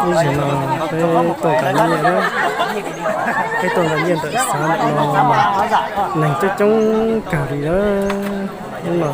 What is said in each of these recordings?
Ib zaug no peb tuaj nqa nyiaj na, peb tuaj nqa nyiaj ntawm xav ntawm no mas neeg coob coob kawg li na. Hnub no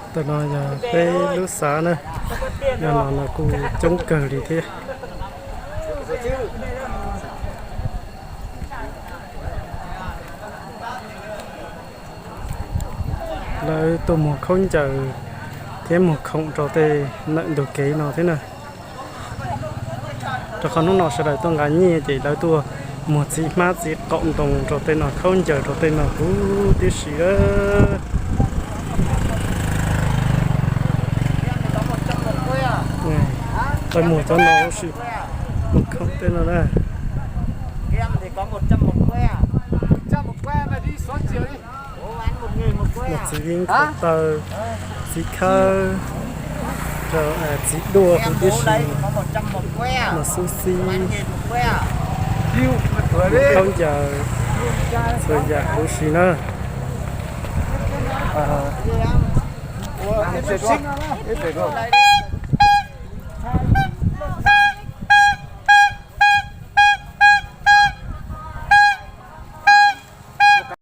Ntawm no yog peb lub xav na, yog no no kuj coob kawg li thiab. Lawv tuaj muag khaub ncaws thiab muag khoom rau tej ntawm ntug kev no thiab na. Rau qhov hnub no sawv daws tuaj nqa nyiaj ces lawv tuaj muag txiv hmab txiv qaum ntoo rau tej no, khaub ncaws rau tej no huv tib si. Lawv muag cov no huv si, muag khoom tej no na. Muag txiv yeeb, khaub taw, txiv khawb, txiv duaj huv tib si, muag xub xib, muag khaub ncaws, txhua yam huv si na.